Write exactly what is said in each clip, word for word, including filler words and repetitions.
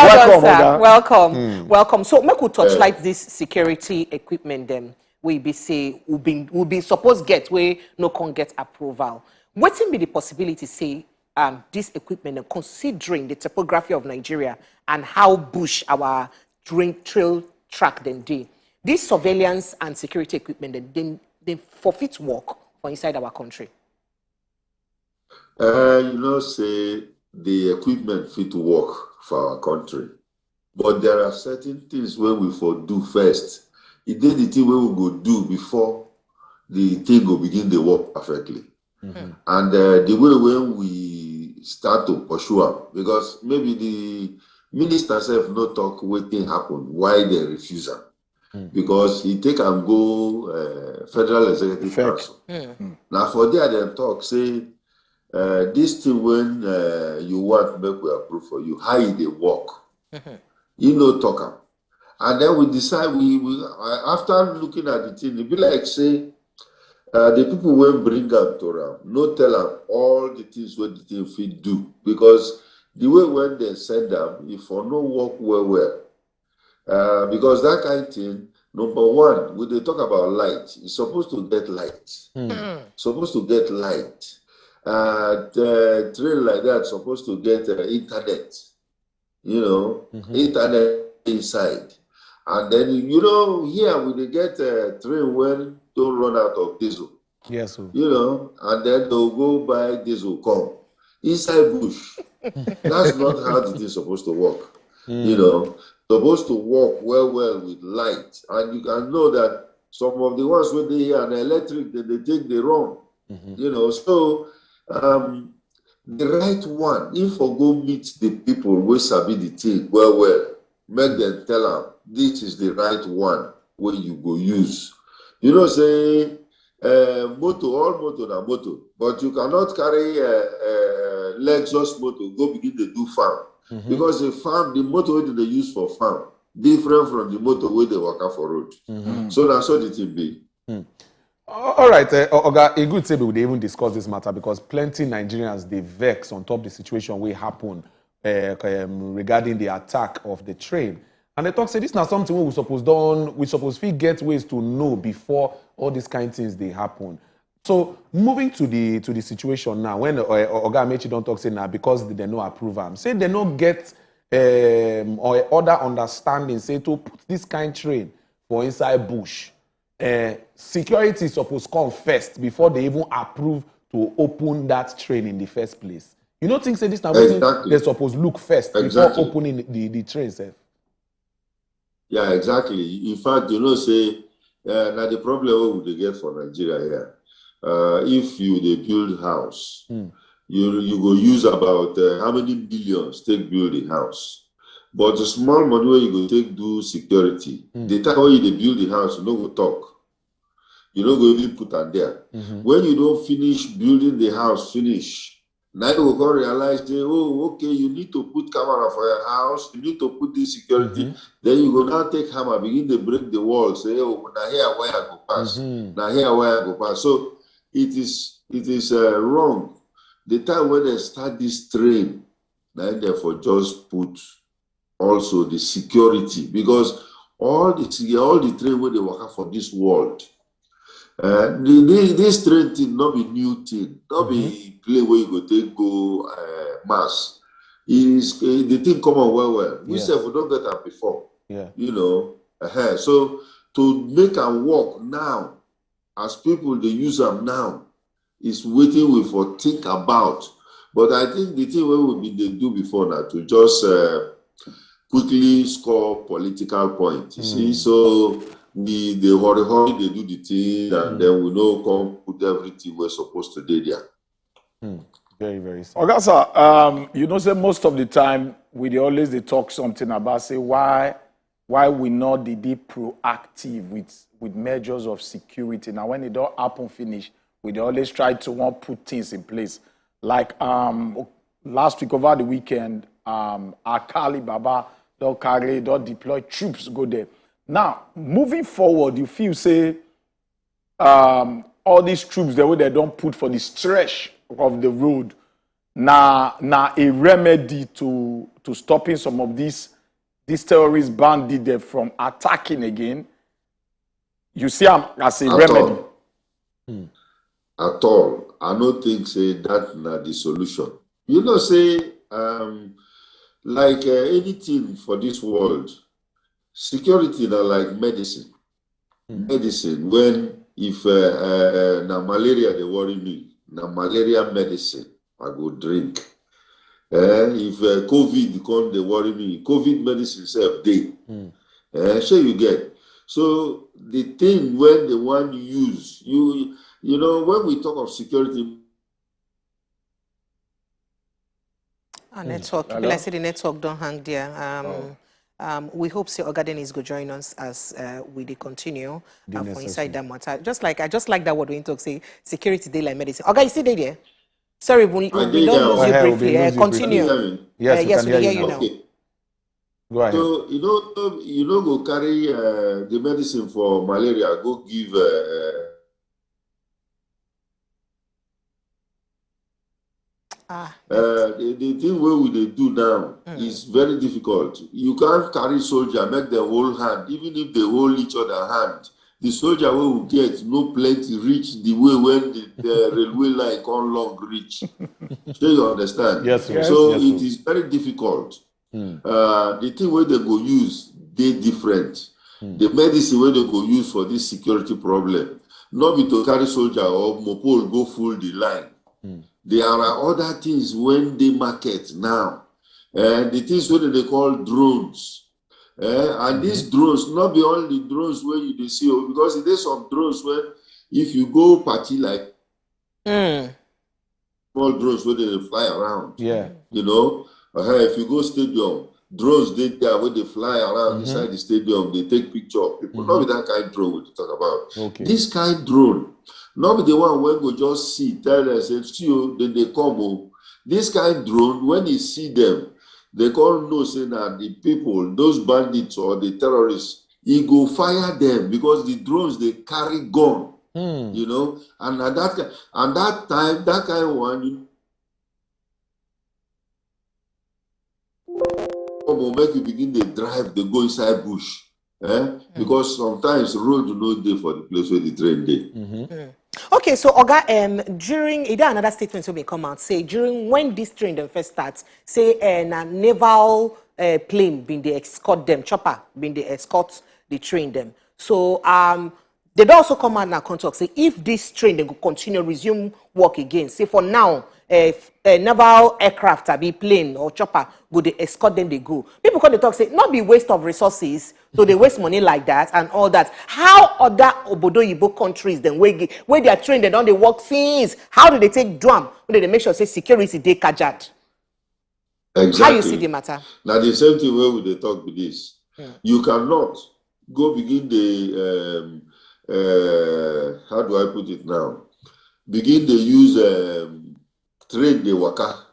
Well done, done, sir. Oga. Welcome. Welcome. So make we torchlight this security equipment dem wey be say we been we been suppose get wey no come get approval. Wetin be the possibility say um, this equipment dem, considering the topography of Nigeria and how bush our train trail track dem dey? This surveillance and security equipment dem, dem, dem for fit work for inside our country. Uh, you know, say the equipment fit work for our country, but there are certain things wey we for do first. E dey the thing wey we go do before the thing go begin dey work perfectly. And uh, the way when we start to pursue am, because maybe the minister sef no talk wetin happen, why they refuse am. Because he take am go uh, Federal Executive Fed. Council. Now for there dem talk say uh, this thing when uh, you want make we approve for you, how e dey work. You no talk am. And then we decide, we, we uh, after looking at the thing, e be like say uh, the people wey bring am to am no tell am all the things wey the thing fit do, because the way when they send am, e for no work well well. Uh, because that kind thing, number one, we dey talk about light. It's supposed to get light. Supposed to get light. Uh, the train like that supposed to get uh, internet. You know, internet inside. And then, you know, here we dey get a train when don't run out of diesel. Yes, sir. You know, and then they'll go buy diesel come inside bush. That's not how the thing supposed to work. You know, supposed to work well, well with light, and you can know that some of the ones wey dey here na electric dem dey take dey run. You know, so um, the right one, if for go meet the people wey sabi the thing well well, make dem tell am this is the right one wey you go use. You know, say uh, motor, all motor na motor, but you cannot carry uh, uh, Lexus motor go begin dey do farm, because the farm, the motor wey dem dey use for farm different from the motor wey dey waka for road. So na so the thing be. All right, uh, Oga, e good say we dey even discuss this matter because plenty Nigerians dey vex on top the situation wey happen uh, um, regarding the attack of the train. And they talk say this na something wey we suppose don, we suppose fit get ways to know before all these kind things dey happen. So moving to the to the situation now, when uh, Oga Amechi don talk say na because they no approve am, say they no get um, or other understanding say to put this kind train for inside bush, uh, security suppose come first before they even approve to open that train in the first place. You no think say this na wetin Exactly. They suppose look first before Exactly. Opening the, the train sef? Yeah, exactly. In fact, you know, say uh, na the problem wey we dey get for Nigeria here. Uh, if you dey build house, you you go use about uh, how many billions take build the house. But the small money wey you go take do security, the time wey you dey build the house, you no go talk. You no go even put am there. When you don finish building the house, finish, na you go come realize say, oh, okay, you need to put camera for your house, you need to put this security. Then you go now take hammer, begin to break the wall, say, oh, na here wire go pass, na here wire go pass. So it is it is uh, wrong. The time when they start this train, na im dem for just put also the security, because all the se- all the train wey dey waka for this world, uh, the, the, this train thing no be new thing, no be play wey you go take go uh, mass. Is uh, the thing common well well. We Yes. sef we don get am before. Yeah. You know, uh so to make am work now, as people dey use am now, is wetin we for think about. But I think the thing wey we bin dey do before na to just uh, quickly score political point. You see, so we dey hurry hurry dey do the thing, and then we no come put everything wey suppose to dey there. Very, very sad. Oga sir, um, you know say most of the time we dey always dey talk something about say why why we not dey dey proactive with with measures of security. Now when e don happen finish, we dey always try to wan put things in place. Like um, last week over the weekend, um, Akali Baba don carry don deploy troops go there. Now moving forward, you feel say um, all these troops that wey they don put for the stretch of the road na na a remedy to to stopping some of these these terrorist bandits dem from attacking again? You see am as a At remedy? all. At all. I no think say that na the solution. You know, say, um, like, uh, anything for this world, security na like medicine. Medicine, when if, uh, uh, uh, na malaria dey worry me, na malaria medicine I go drink. Eh, if, uh, COVID come dey worry me, COVID medicine sef dey. Eh, shey you get? So the thing when they want use, you you know, when we talk of security, Our network, e be like say the network don hang there. Um, um, we hope say Oga Dennis go join us as uh, we dey continue The uh, for inside necessary. That matter. Just like I just like that word when you talk say security dey like medicine. Oga, you still dey there? Sorry, we, I we dey don't there. lose Go you ahead, we briefly. dey Uh, lose you Can you continue. hear me? Yes, Uh, we yes, can we hear hear you. you now. Okay. Go ahead. So you know, you know, go carry, uh, the medicine for malaria, go give, uh, Ah, uh, the, the thing wey we dey do now is very difficult. You can't carry soldier, make them hold hand. Even if they hold each other hand, the soldier wey we get no plenty reach the way when the, the railway line come long reach. Shey you understand? Yes, sir. So Yes, it sir. is very difficult. Uh, the thing wey they go use dey different. The medicine wey they go use for this security problem, no be to carry soldier or mopol go full the line. There are other things when they market now. Uh, the things wey they dey call drones. Eh, and these drones, not be only drones wey you dey see o, because e dey some drones wey if you go party like mm. Small drones wey dey fly around. Yeah. You know, uh, if you go stadium, drones dey there wey dey fly around inside the stadium, dey take picture of people. No be that kind drone we dey talk about. Okay. This kind drone, no be the one wey go just see, tell them say, "See o, dem dey come o." This kind drone, when e see them, they come know say na the people, those bandits or the terrorists, e go fire them because the drones dey carry gun. You know, and at that ki- and that time, that kind one, you come on, make you begin dey drive, dey go inside bush. Eh? Because sometimes road no dey for the place where the train dey. Okay, so Oga, um, during e dey another statement wey bin come out say during when this train dem first start, say uh, na naval uh, plane bin dey escort them, chopper bin dey escort the train dem. So um, they don also come out now come talk say if this train dem go continue resume work again, say for now, uh, f- uh, naval aircraft abi plane or chopper go dey escort them dey go. People come dey talk say no be waste of resources to dey waste money like that and all that. How other obodo oyibo countries dem wey gi- wey their train dem don dey work since, how do they take do am? Wey dey make sure say security dey kajad. Exactly. How you see the matter? Now the same thing where we dey talk with this. You cannot go begin the um, uh, how do I put it now? Begin dey use um, train dey waka,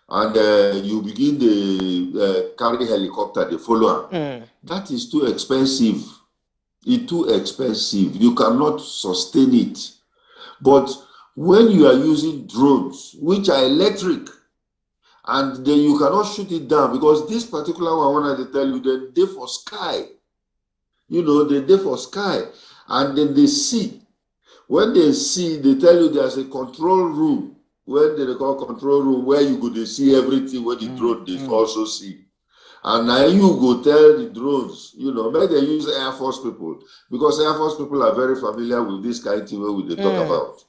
and uh, you begin dey uh, carry helicopter dey follow am. That is too expensive. It too expensive. You cannot sustain it. But when you are using drones, which are electric, and then you cannot shoot it down because this particular one, when I dey tell you, dem dey for sky. You know, dem dey for sky, and then they see. When they see, they tell you there's a control room. When they call control room, where you go dey see everything wey the drone dey also see. And now you go tell the drones, you know, make they use Air Force people because Air Force people are very familiar with this kind of thing wey we dey talk about.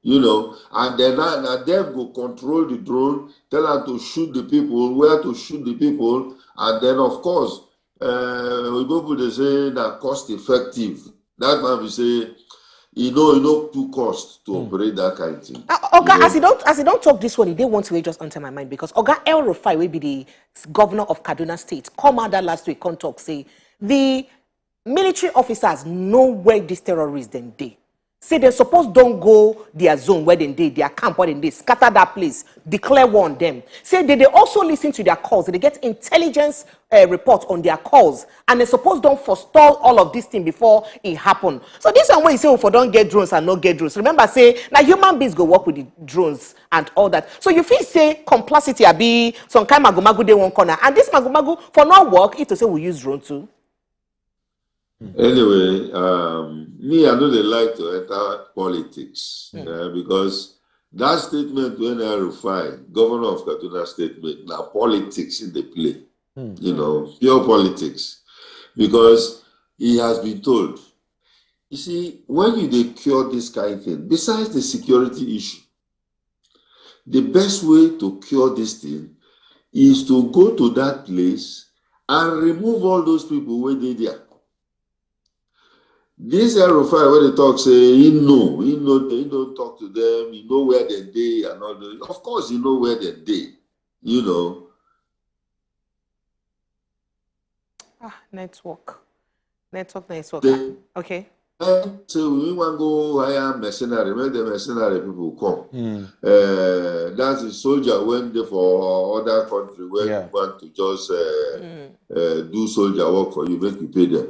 You know, and then now, now them go control the drone, tell am to shoot the people, where to shoot the people, and then of course, uh, we go put dey say na cost effective. That man be say e no e no too cost to operate that kind thing. Uh, Oga, as you don't as you don't talk this one, e dey one thing wey just enter my mind because Oga El Rufai, wey be the governor of Kaduna State, come out that last week come talk say the military officers know where these terrorists dem dey. say dem suppose don go their zone where dem dey, their camp where dem dey, scatter that place, declare war on them. Say they dey also listen to their calls, they dey get intelligence uh, report on their calls, and they suppose don forestall all of this thing before e happen. So this one wey you say we for don get drones and no get drones, remember say na human beings go work with the drones and all that. So you fit say complicity abi some kind magomago dey one corner, and this magomago for no work if to say we use drone too. Anyway, um, me, I know they like to enter politics uh, because that statement when I refine, governor of Kaduna State, make now politics in the play, you know, pure politics, because he has been told. You see, when you dey cure this kind of thing, besides the security issue, the best way to cure this thing is to go to that place and remove all those people wey dey there. This El Rufai wey dey talk say he know, he know, he don talk to them, he know where dem dey and all those. Of course, he know where dem dey, you know. Ah, network. Network, network. They Okay. say we wan go hire mercenary, make the mercenary people come. Uh, that's the soldier wey dey for other country wey Yeah. want to just uh, uh, do soldier work for you, make you pay them.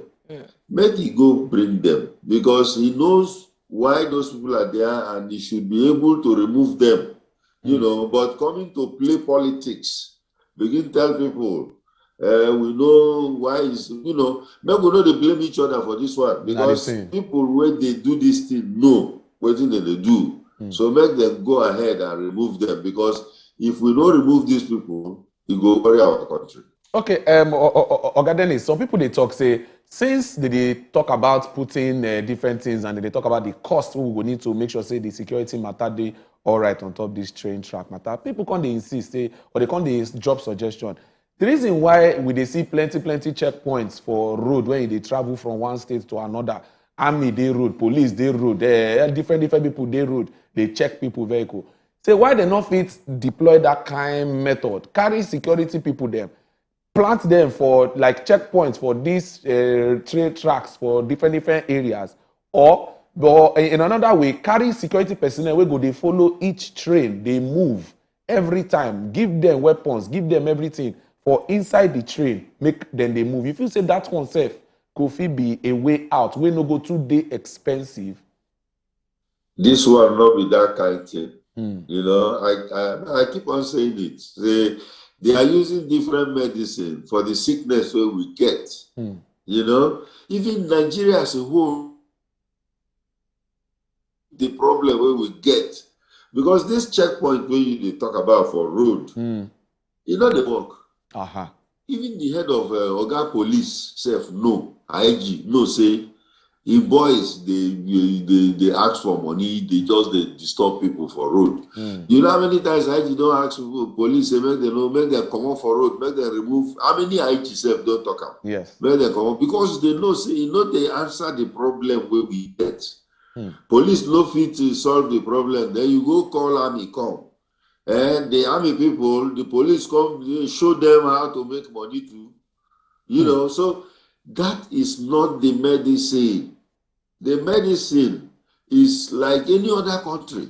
Make he go bring them because he knows why those people are there and he should be able to remove them. You know, but coming to play politics, begin tell people, uh, we know why is, you know, make we no dey blame each other for this one Na the because thing. people wey dey do this thing know wetin dem dey do. So make dem go ahead and remove them because if we no remove these people, e go worry our country. Okay, um, O- O- O- Oga Dennis, some people dey talk say since they dey talk about putting uh, different things and they dey talk about the cost we go need to make sure say the security matter dey all right on top this train track matter, people come dey insist say or they come dey drop suggestion. The reason why we dey see plenty plenty checkpoints for road when you dey travel from one state to another, army dey road, police dey road, eh, different different people dey road dey check people vehicle. Say why dem no fit deploy that kind method, carry security people dem, plant them for like checkpoints for these uh, train tracks for different different areas, or but in another way carry security personnel wey go dey follow each train dey move every time, give them weapons, give them everything for inside the train, make them dey move. You feel say that one sef go fit be a way out wey no go too dey expensive? This one no be that kind thing. You know, I, I I keep on saying it. They they are using different medicine for the sickness wey we get. You know, even Nigeria as a whole, the problem wey we get because this checkpoint wey you dey talk about for road, e no dey work. Aha. Even the head of uh, oga police sef know, I G know say im boys dey dey dey ask for money, dey just dey disturb people for road. You know how many times I G don ask people, police say make dem no make dem comot for road, make dem remove. How many I G sef don talk am? Yes. Make dem comot because they know say e no dey answer the problem wey we get. Police no fit uh, solve the problem. Then you go call army come. And the army people, the police come they show them how to make money too. You know, so that is not the medicine. The medicine is like any other country.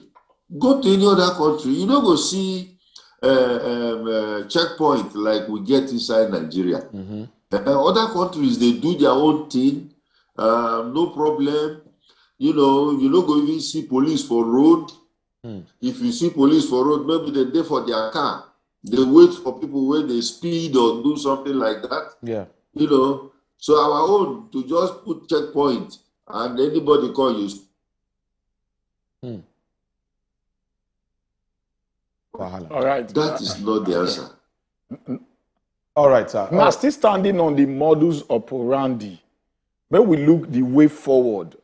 Go to any other country, you no go see uh, um, uh, checkpoint like we get inside Nigeria. Uh, other countries they do their own thing, um, no problem. You know, you no go even see police for road. If you see police for road, maybe they dey for their car. They wait for people when they speed or do something like that. Yeah. You know, so our own to just put checkpoint and anybody call you. Wahala. All right. That is not the answer. All right, sir. Now, still standing on the modus operandi, when we look the way forward,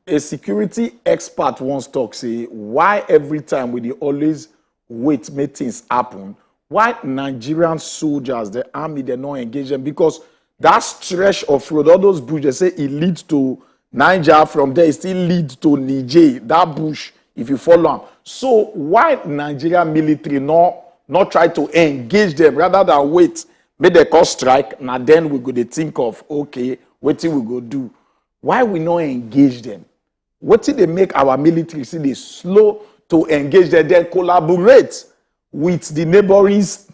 a security expert once talk say why every time we dey always wait make things happen, why Nigerian soldiers, the army, they no engage them because that stretch of road, all those bush, they say it leads to Niger. From there, it still leads to Niger. That bush, if you follow am, so why Nigerian military no no try to engage them rather than wait make they come strike? Now then we go dey think of okay, wetin we go do? Why we no engage them? Wetin dey make our military still dey slow to engage dem, then collaborate with the neighboring s-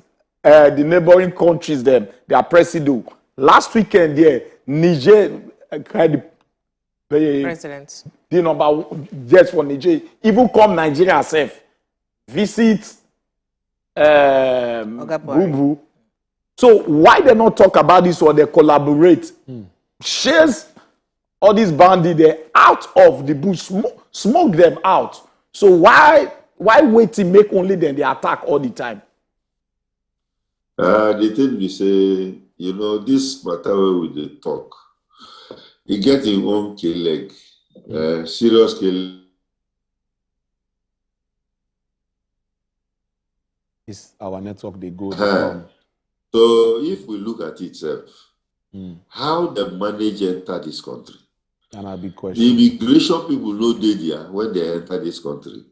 uh, the neighboring countries dem, their presido. Last weekend there, Niger, uh, kind of, the, President. the number one, yes, for Niger, even come Nigeria sef, visit um, Oga Buhari. Bubu. So why they not talk about this or they collaborate? Chase all these bandits there out of the bush, sm- smoke them out. So why why wait to make only them they attack all the time? Uh, the thing we say, you know, this matter where we dey talk, e get im own kill leg, uh, serious kill. Is our network dey go dey Uh, come? So if we look at it, sef, Mm. how dem manage enter this country? And a big The question. immigration people no dey there when they enter this country,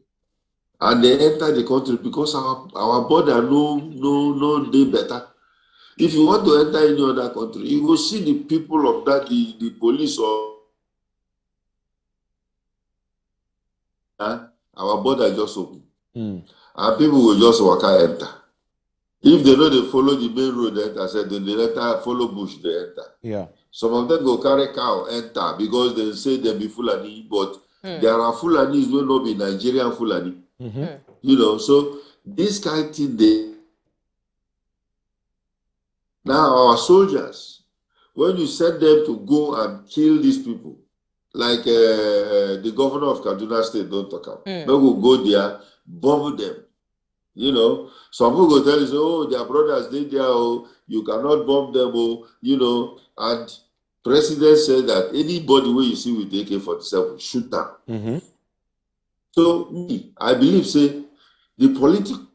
and they enter the country because our our border no no no dey better. If you want to enter any other country, you go see the people of that the the police or uh, our border just open, Mm. and people will just waka enter. If they no dey follow the main road enter, say they dey enter follow bush dey enter. Yeah. Some of them go carry cow enter because they say they be Fulani, but there are Fulanis wey no be Nigerian Fulani. Mhm. You know, so this kind thing dey. Now our soldiers, when you send them to go and kill these people, like uh, the governor of Kaduna State don talk am, Mm. no go go there, bomb them. You know, some people go tell you, say, oh, their brothers dey there, oh, you cannot bomb them, oh, you know, and president said that anybody wey you see with A K forty-seven, shoot am. Mhm. So me, I believe say the political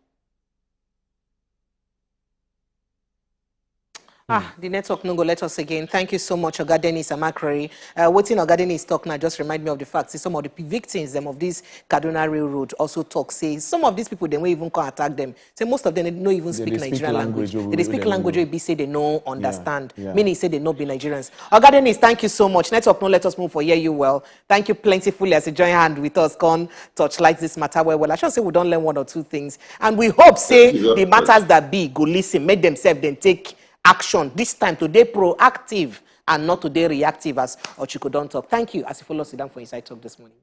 Ah, the network no go let us again. Thank you so much, Oga Dennis Amakri. Uh, wetin Oga Dennis talk now just remind me of the fact. See, some of the p- victims them of this Kaduna Railroad also talk. Say some of these people, they won't even come attack them. Say most of them no even They- speak they speak Nigerian language language. wey They dey we speak don't language know. Wey be say they no understand. Yeah. Meaning say they no be Nigerians. Oga Dennis, thank you so much. Network no let us move for hear you well. Thank you plentifully as you join hand with us. Come torchlight this matter well well. I sure say we don't learn one or two things, and we hope say Thank you. The matters that be go listen, make themselves then take action this time to dey proactive and not to dey reactive as Ochiko don talk. Thank you as you follow us sit down for Inside Talk this morning.